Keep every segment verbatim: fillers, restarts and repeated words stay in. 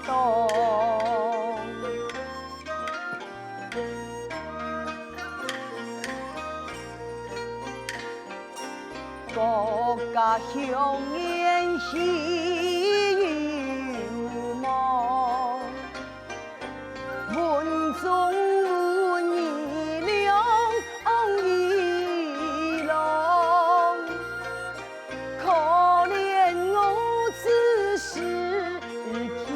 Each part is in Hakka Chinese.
当。各家乡年喜有望， 云中有你两郎，可怜我只是健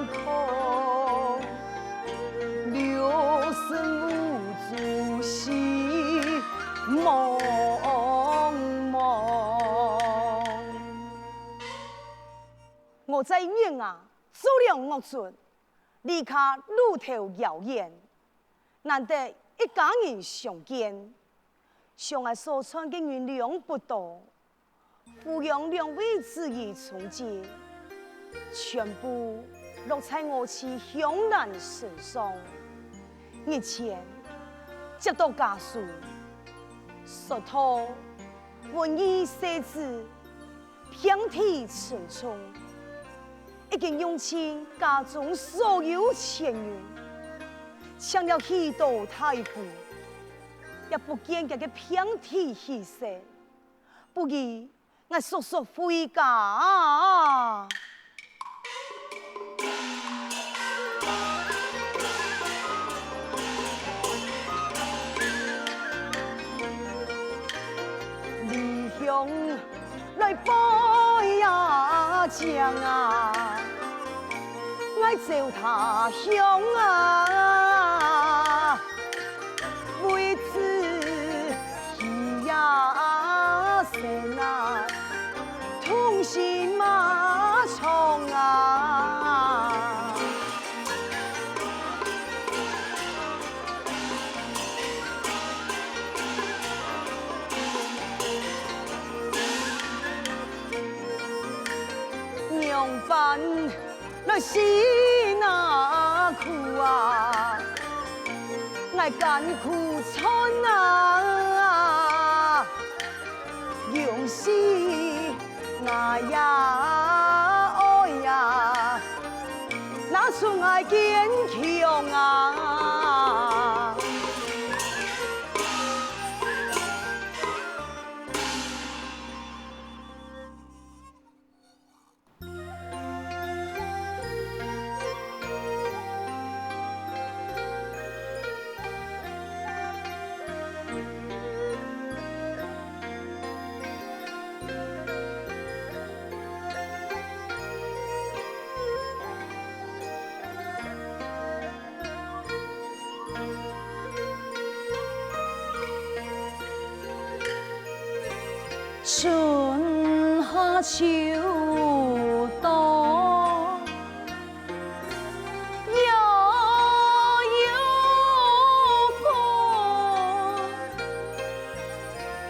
康，六十五中西茫茫。我在县衙做了獄卒， 离开路头遙远，难得一家人相见，想𠊎所賺个銀兩不多，撫養兩位子女從今，全部落在我妻香蘭身上。日前接到家書，說到文義細子 病體沉重，已經用盡家中所有錢銀，請了許多大夫，也不見佢个病體起色，不如𠊎速速回家啊！ 離鄉來背呀江啊，𠊎走他鄉啊，為子 喜呀聲啊，痛心啊腸啊。仰般 來辛啊苦啊，𠊎艱苦賺啊，用心𠊎呀愛呀，拿出𠊎堅強啊！ 春夏秋冬，夜有风，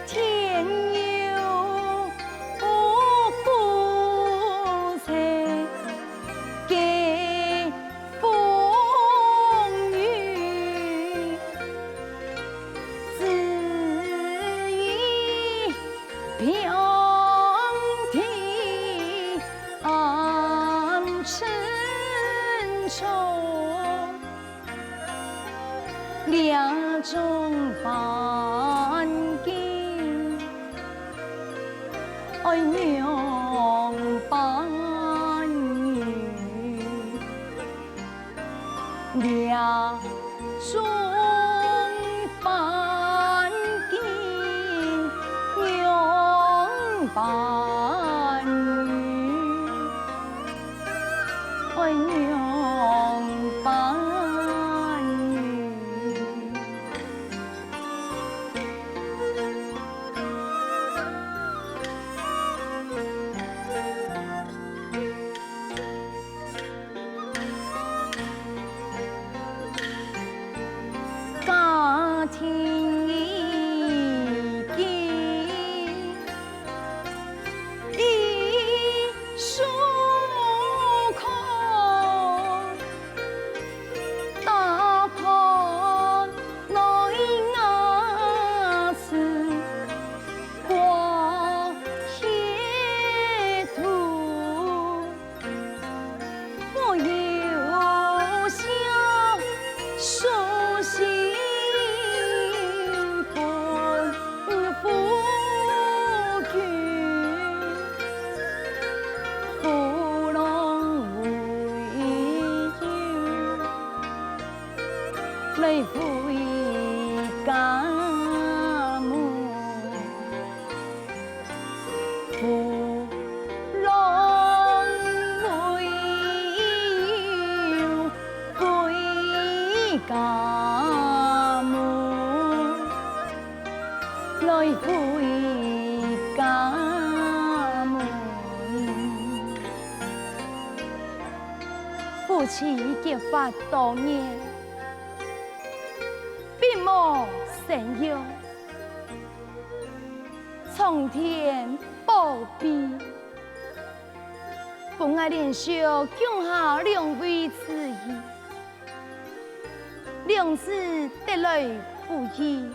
天有风，在给 风雨，只因平地安春秋。 两种环境，爱仰般人？两种环境，仰般人？ 爱仰般人？家庭已经 一疏空，打破来牙齿挂血途。 不來回家門，扶郎為牛回家門，來回家門。夫妻結發多年， 並無生育，蒼天保庇，分𠊎連續降下兩位子兒，兩子得來不易。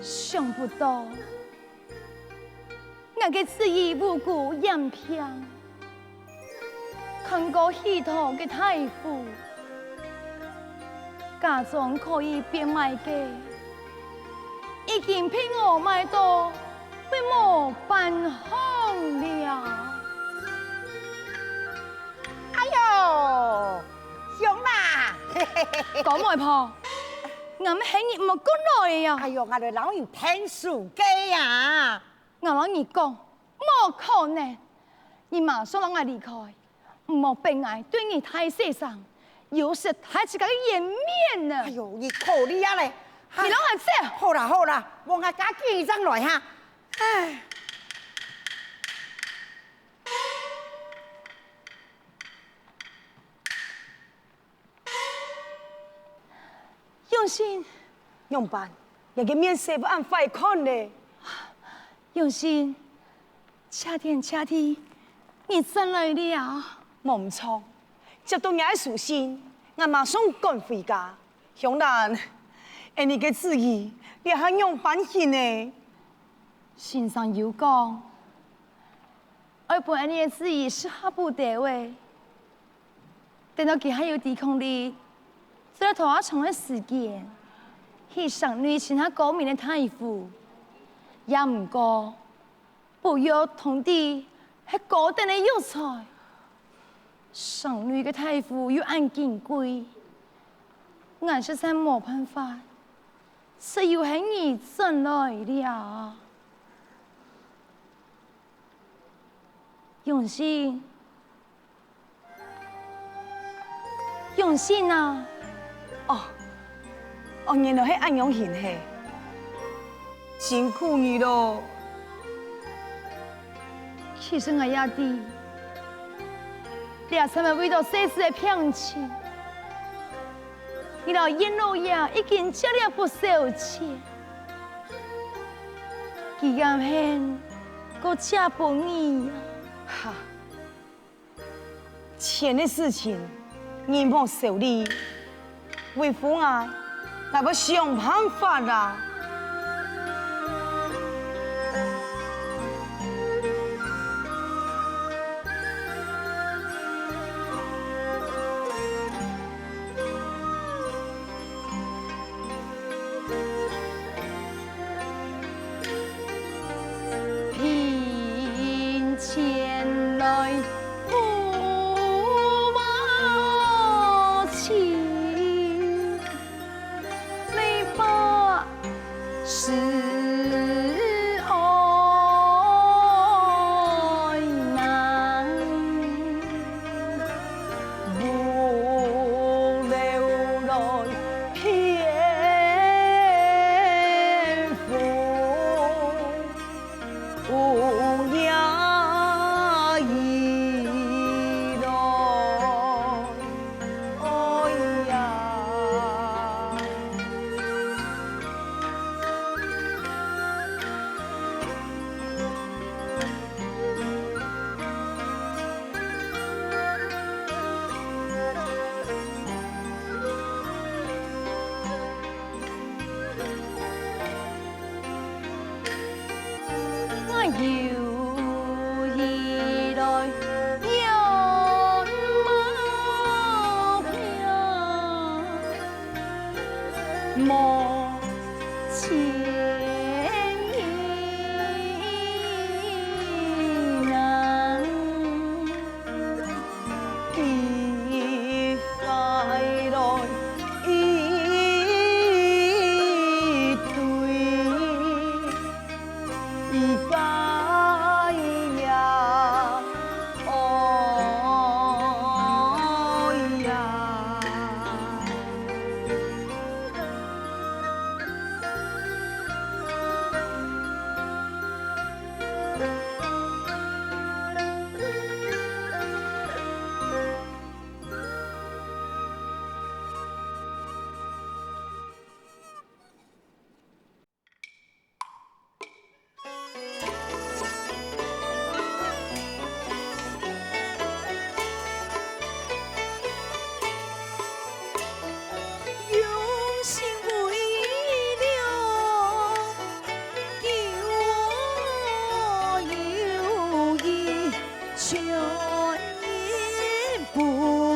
想不到， 𠊎个子兒無辜染病，看過許多个大夫，家中可以變賣个，已經被我賣到會無半項了。哎喲，香蘭！高媒婆，𠊎乜喊你毋好過來呀！哎喲，𠊎來摎你𢯭手个呀！ 𠊎摎你講，無可能！你馬上摎𠊎離開，毋好分𠊎對你大細聲，有失大自家个顏面呢！哎喲，你可憐啊咧！你摎𠊎走！好啦好啦，望𠊎加緊正來哈！唉。 永信，仰般？你个面色會恁壞看咧？永信，謝天謝地，你轉來了。無毋著，接到你个書信，𠊎馬上趕回家。香蘭，𠊎俚个子兒這下仰般形呢？先生有講， 愛分𠊎俚个子兒食下補兜仔，等到佢還有抵抗力，做得拖較長个時間，去城內尋較高明个大夫。也毋過，補藥通知係高等个藥材，城內个大夫又恁金貴，𠊎實在無辦法，只有喊你轉來了。 永信，永信啊！哦，哦，原來係恁樣形嘿，辛苦你囉。其實𠊎也知，這三日為著細子个病情，你摎燕老爺已經借了不少錢。 佢敢肯過借分你啊？哈！錢个事情，你莫愁慮，為父𠊎，𠊎會想辦法啊！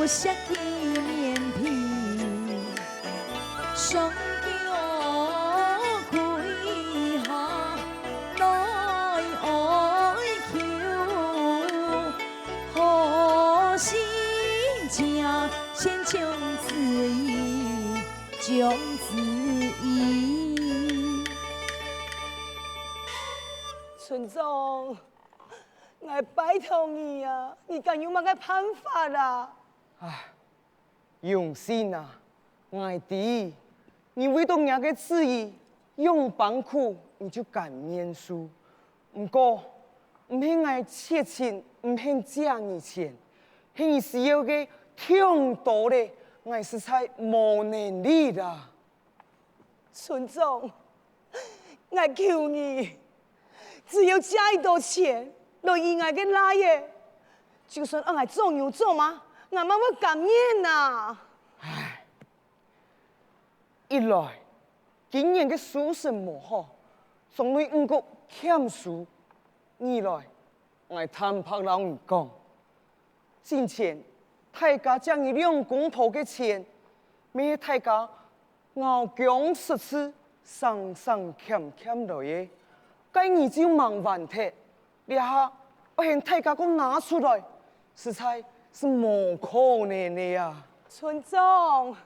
惜佢面皮，雙腳跪下來哀求，好心者先將之矣，將之矣。村長， 𠊎拜託你啊，你看有麼个辦法啊？唉，榮信啊，𠊎知，你為著若个主意，仰般苦你就甘願受。毋過，毋係𠊎絕情毋肯借你錢，係你需要个忒多咧，𠊎實在無能力啦。 村長，𠊎求你，只要借一到錢來醫𠊎个倈仔，就算愛𠊎做牛做馬，𠊎乜會甘願啊！唉，一來，今年个收成無好，莊內毋過欠收；二來，𠊎坦白摎你講， 進前，大家借你兩公婆个錢，乜係大家咬薑食醋，省省儉儉來个，該你就吂還忒，這下愛喊大家過拿出來，實在係無可能个啊！村長，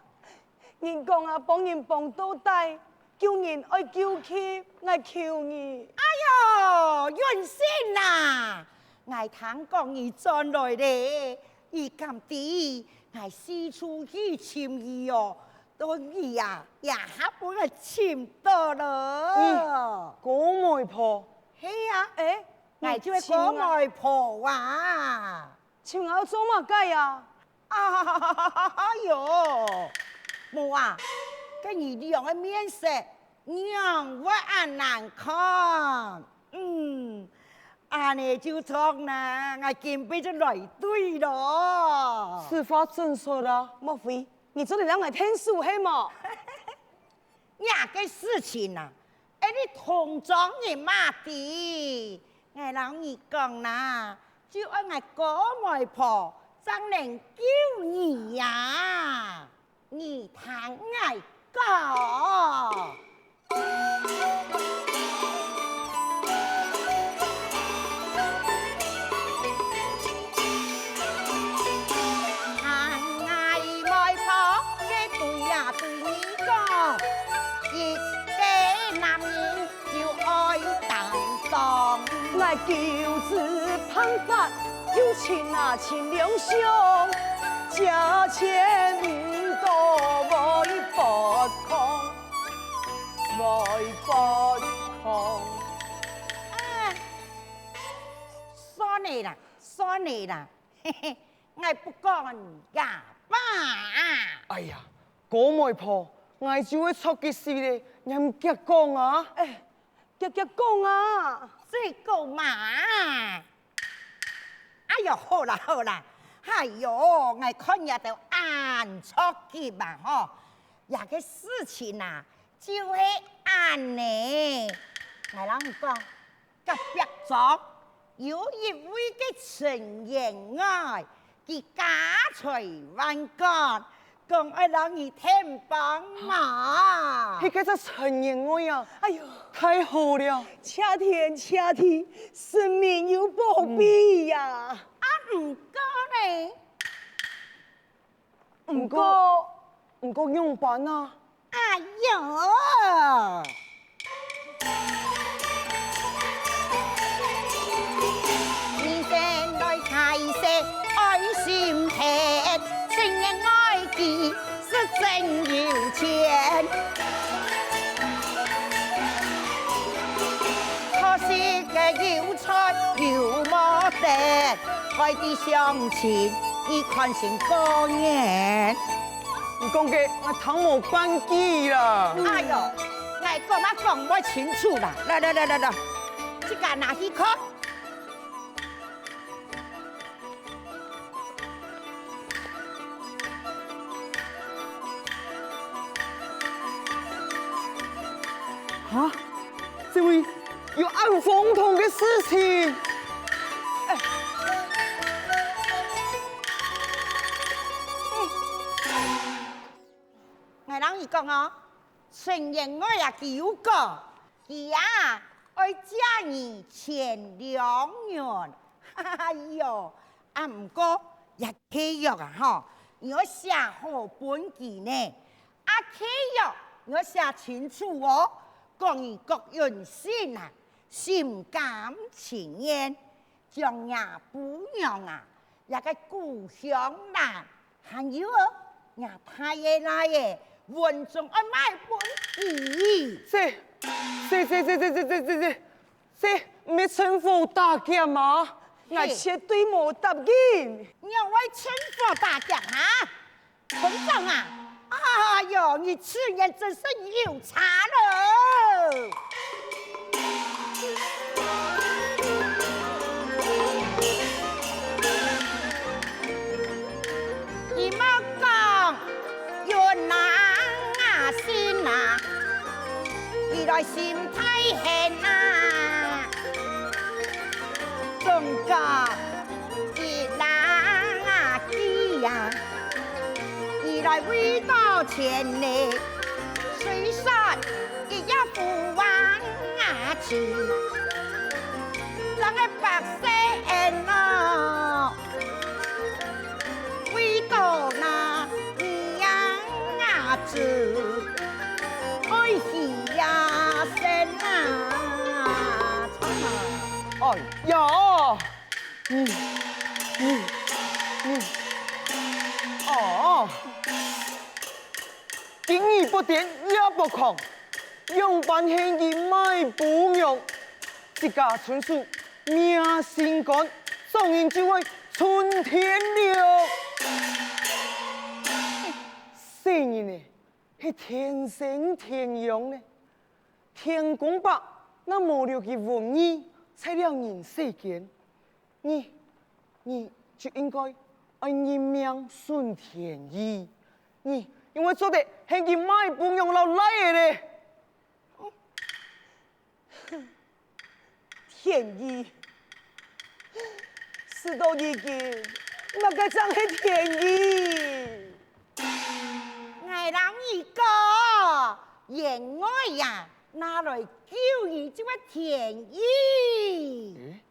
人講啊，幫人幫到底，救人愛救急，𠊎求你。哎喲，元信啊，𠊎聽講你轉來咧，你敢知𠊎四處去尋你哦，到你啊，這下分𠊎尋到了。嗯，姑媒婆。係啊，欸，𠊎就係姑媒婆啊。 尋𠊎做麼个啊？哎喲，無啊，該你兩个面色仰會恁難看？嗯，恁呢就著啦，𠊎今晡就來對囉。此話怎說啊？莫非你做得摎𠊎𢯭手係無？ 這个事情啊，愛你同莊人嘛知。𠊎摎你講啦，就愛𠊎姑媒婆正能救你呀。你聽𠊎講。 行，𠊎媒婆个對呀對你講，一个男人就愛擔當。𠊎九子辦法，有情啊情兩相，借錢毋多會發狂，會發狂。啊，算了啦，算了啦，嘿嘿。 𠊎不講也罷。哎呀，姑媒婆，𠊎就會著急死咧，你還遽講啊？欸，遽遽講啊！再講嘛！哎喲，好啦好啦，哎喲，𠊎看你兜恁著急啊吼，這个事情啊，就係恁呢。𠊎摎你講， 隔壁莊有一位个陳員外，佢家財萬貫，講愛摎你添幫忙。該个陳員外啊，哎喲，太好了！謝天謝地，神明有保庇呀！啊，毋過呢， 毋過，毋過仰般啊？哎喲！人生來在世愛心切，陳員外佢係真有錢。可惜个有財又無德， 愛知鄉親，佢看成過眼。你講个，𠊎聽無半句啦。哎喲，𠊎講嘛講毋清楚啦！來來來來來，這个拿去看。哈？ 這位有恁荒唐个事情。哎，你講哦，陳員外啊，佢有講，佢啊，愛借你千兩銀。哎喲，啊毋過，這契約啊吼，你愛寫好分佢呢。啊契約你愛寫清楚哦，講你郭永信啊，心甘情願 將若餔娘啊，這个古香蘭，還有哦，若大个倈仔，穩重愛賣分佢。這，這，這，毋係趁火打劫嗎？𠊎絕對無答應。仰會趁火打劫啊？ 村長啊，哎喲，你此人真是有差了！你莫講，有人啊信啊，佢來心太險啊，總講 一人啊，佢啊，佢來為到錢呢，雖說一夜富翁啊去，正个百姓人咯，為到那一夜啊子，愛死啊身啊！哎呀！ 嗯，嗯，嗯。哦，今日不癲夜不睏，仰般喊佢賣餔娘，自家伸手摸心肝，做人就愛存天良。細人仔，係天生天養呢。 天公伯若無留佢文藝在這人世間，你，你就應該愛認命順天意。你因為做得喊佢賣餔娘摎倈仔咧。天意，事到如今，麼个正係天意？𠊎摎你講，員外啊， 拿來救你就係天意。欸，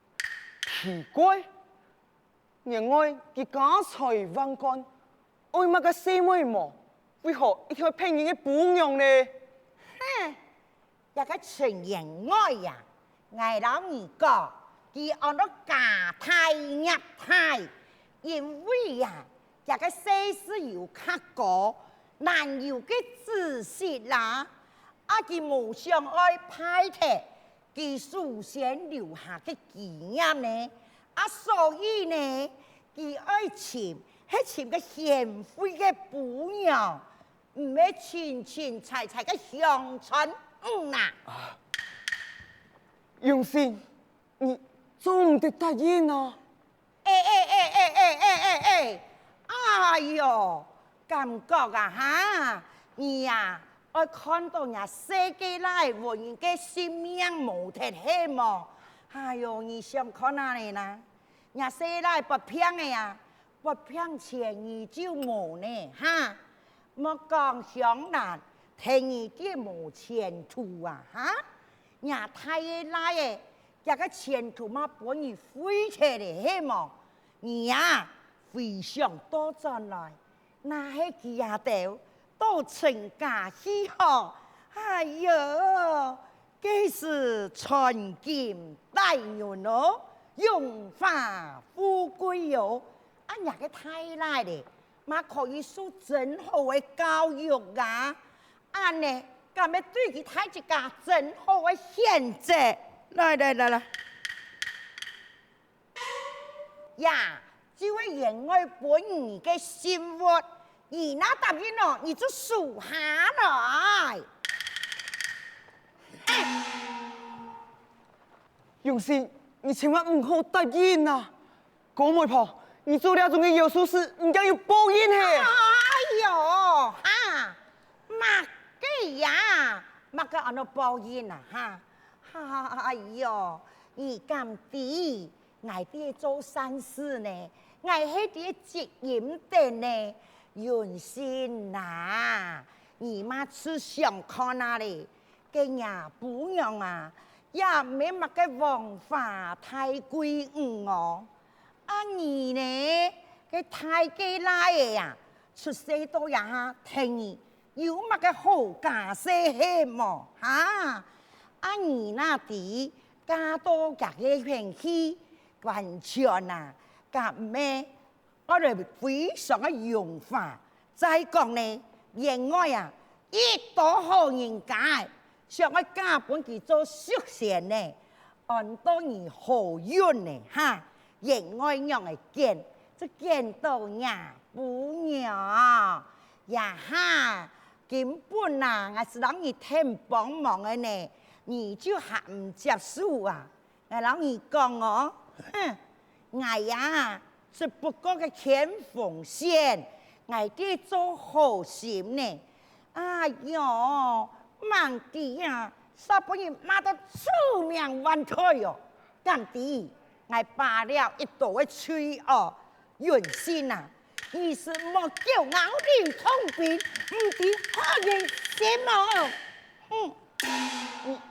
奇怪，員外佢家財萬貫，愛麼个細妹無？為何一定愛騙人个餔娘呢？哼，這个陳員外呀，𠊎摎你講，佢安到家大業大，因為呀，這个世事有較高，難有个子息啦。 啊佢無想愛敗忒佢祖先留下个基業呢，啊所以呢，佢愛尋，係尋个賢惠个餔娘，毋係清清采采个鄉村女啊。永信，你做毋得答應啊！ 欸欸欸欸欸欸欸欸，哎喲，感覺啊哈，你啊，愛看到若細个倈仔文人个性命無忒係無？哎喲，你想看啊呢啦，若細倈發病个啊，發病前你就無呢哈，莫講香蘭，第二个無前途啊哈，若大个倈仔 厥个前途嘛分你廢忒咧係無？你啊，回想倒轉來，若係佢兜到陳家去吼，哎喲，該時穿金戴銀哦，榮華富貴哦，啊若个大倈咧，嘛可以受真好个教育啊！恁呢，敢係對佢大自家真好个選擇？來來來來，呀，就係員外分你个信物，你若答應哦，你就收下來。永信，你千萬毋好答應啊！ 高媒婆，你做這種个妖術事，毋驚有報應係？哎喲，哈，麼个呀？麼个安到報應啊？哈，哎喲，你敢知，𠊎在做善事呢，𠊎係在積陰德呢，永信啊！你嘛試想看啊咧，該若餔娘啊，也毋係麼个王華大貴女哦。啊你呢，該大家倈仔啊，出世到這下，聽你有麼个好家世係無？哈？啊你哪知嫁到這个縣去，完全啊，佮毋係 愛來非常个榮華。再講呢，員外啊，一多好人家仔，想愛嫁分佢做淑仙呢，安到你好運呢哈！員外仰仔揀，就揀到若餔娘。呀哈，根本啊，𠊎係摎你𢯭幫忙个呢，你就還毋接受啊？ 𠊎摎你講哦，哼，𠊎呀，只不過个牽紅線，𠊎在做好心呢。哎喲，吂知啊，煞分人罵到臭名遠播哦！敢知，𠊎把了一兜个罪哦，允信啊，你係莫狗咬人痛兵，毋知好人心哦！嗯，嗯。